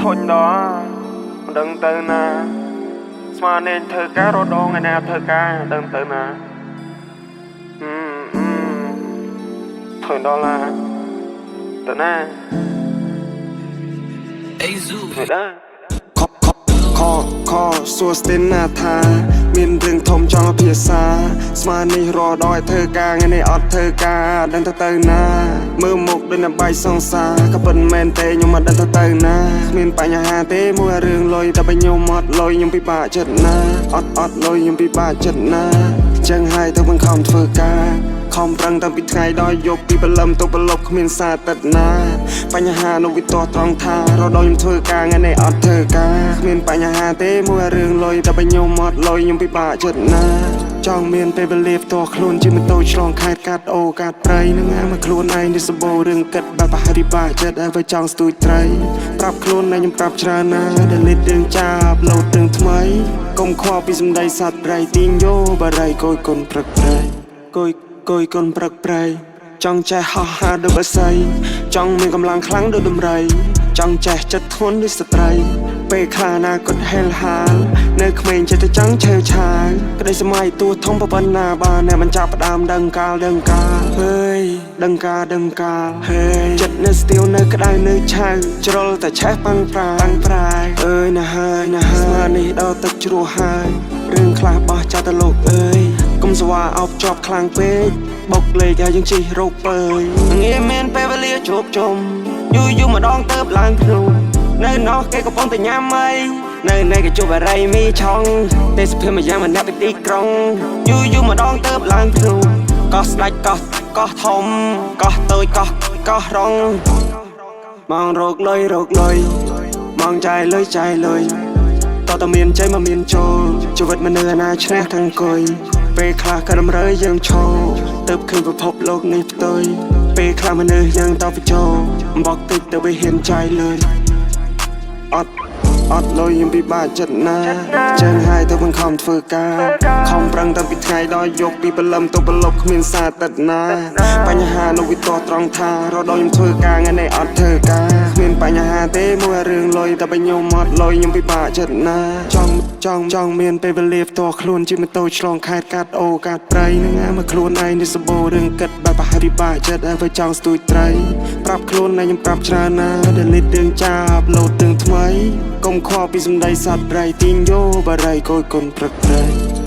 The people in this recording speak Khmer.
ធុញដល់មិនដឹងទៅណាស្មាននេះធ្វើការរដងឯណាធ្វើការមិនដឹងទៅណាហឹមហឹមធុញដល់ណាទៅណាធ្វើដែរ ខខខខសួស្ទីនណាថា មានរឿងធំចង់ភាសាស្មាននេះរដឲ្យធ្វើការថ្ងៃនេះអត់ធ្វើការដឹងទៅទៅណាមើលមុខដូចអ្នកបាយសង្សារក៏ពិតមែនទេខ្ញុំមិនដឹងទៅទៅណាគ្មានបញ្ហាទេមួយរឿងលុយតែបើខ្ញុំអត់លុយខ្ញុំពិបាកចិត្តណាអត់អត់លុយខ្ញុំពិបាកចិត្តណាចឹងហើយទៅបង្ខំធ្វើការខំប្រឹងតាំងពីថ្ងៃដល់យប់ពីព្រលឹមទៅប្រឡប់គ្មានសារទឹកណាបញ្ហានៅវិទាស់ត្រង់ថារដល់ខ្ញុំធ្វើការថ្ងៃនេះអត់ធ្វើការគ្មានបញ្ហាទេមួយរឿងលុយតែបើខ្ញុំអត់លុយខ្ញុំពិបាកចិត្តណាចង់មានពេលវេលាផ្ទាល់ខ្លួនជិះម៉ូតូឆ្លងខេត្តកាត់អូកាត់ព្រៃនឹងអាមកខ្លួនឯងនេះសម្បូររឿងគិតបែបប្រហែលពិបាកចិត្តហើយបើចង់ស្ទួយត្រីប្រាប់ខ្លួនឯងខ្ញុំប្រាប់ច្រើនណាស់ delete រឿងចាបលោតរឿងថ្មីកុំខ្វល់ពីសម្ដីសត្វព្រៃទីងយោបារីកុយកុនព្រឹកព្រៃកុយកុយកុនព្រឹកព្រៃចង់ចេះហោះហើរដូចបក្សីចង់មានកម្លាំងខ្លាំងដូចដំរីចង់ចេះចិត្តធ្ងន់ដូចស្ត្រីពេលខ្លះណាគាត់ហេលហាលនៅក្មេងចិត្តតែចង់ឆេវឆាវក្តីសម័យទួធំប៉ុណ្ណាបើអ្នកមិនចាប់ផ្ដើមដឹងកាលដឹងកាលហេយដឹងកាលដឹងកាលហេយចិត្តនៅស្ទៀវនៅក្តៅនៅឆៅជ្រុលតែឆេះប៉ាំងប្រាប៉ាំងប្រាយអើយណាហើយណាហើយស្មាននេះដល់ទឹកជ្រោះហើយរឿងខ្លះបោះចោលទៅលោកអើយកុំស្វាអោបជាប់ខ្លាំងពេកបុកលេខឲ្យយើងជិះរោគពើយងាយមានពេលវេលាជួបជុំយូរយូរម្ដងទៅឡើងភ្នំនៅនោះគេកំពុងតែញ៉ាំអីនៅនៃគេជួបអរិយមីឆុងទេសភាពមួយយ៉ាងម្នាក់ពីទីក្រុងយូរយូរម្ដងទៅឡើងភ្នំកោះស្ដាច់កោះកោះធំកោះតូចកោះកោះរងម៉ងរោគលុយរោគលុយម៉ងចាយលុយចាយលុយតតមានជ័យមកមានចូលជីវិតមនុស្សអាណាឈ្នះទាំងគុយពេលខ្លះក៏តម្រូវយើងឈរទៅឃើញពិភពលោកនេះផ្ទុយពេលខ្លះមនុស្សយើងតបចូលបកតិចទៅវាហ៊ានចាយលុយអត់អត់លុយខ្ញុំពិបាកចិត្តណាចឹងហើយទៅបង្ខំធ្វើការខំប្រឹងតាំងពីថ្ងៃដល់យប់ពីព្រលឹមទៅប្រឡប់គ្មានសារទឹកណាបញ្ហានៅវិទាស់ត្រង់ថារដល់ខ្ញុំធ្វើការថ្ងៃនេះអត់ធ្វើការគ្មានបញ្ហាទេមួយរឿងលុយតែបើខ្ញុំអត់លុយខ្ញុំពិបាកចិត្តណាចង់ចង់ចង់មានពេលវេលាផ្ទាល់ខ្លួនជិះម៉ូតូឆ្លងខេត្តកាត់អូកាត់ព្រៃនឹងអាមកខ្លួនឯងនេះសម្បូររឿងគិតបែបប្រហែលពិបាកចិត្តហើយបើចង់ស្ទួយត្រីប្រាប់ខ្លួនឯងខ្ញុំប្រាប់ច្រើនណាស់ delete រឿងចាបលោតរឿងថ្មីកុំខ្វល់ពីសម្ដីសត្វព្រៃទីងយោបារីកុយកុនព្រឹកព្រៃ។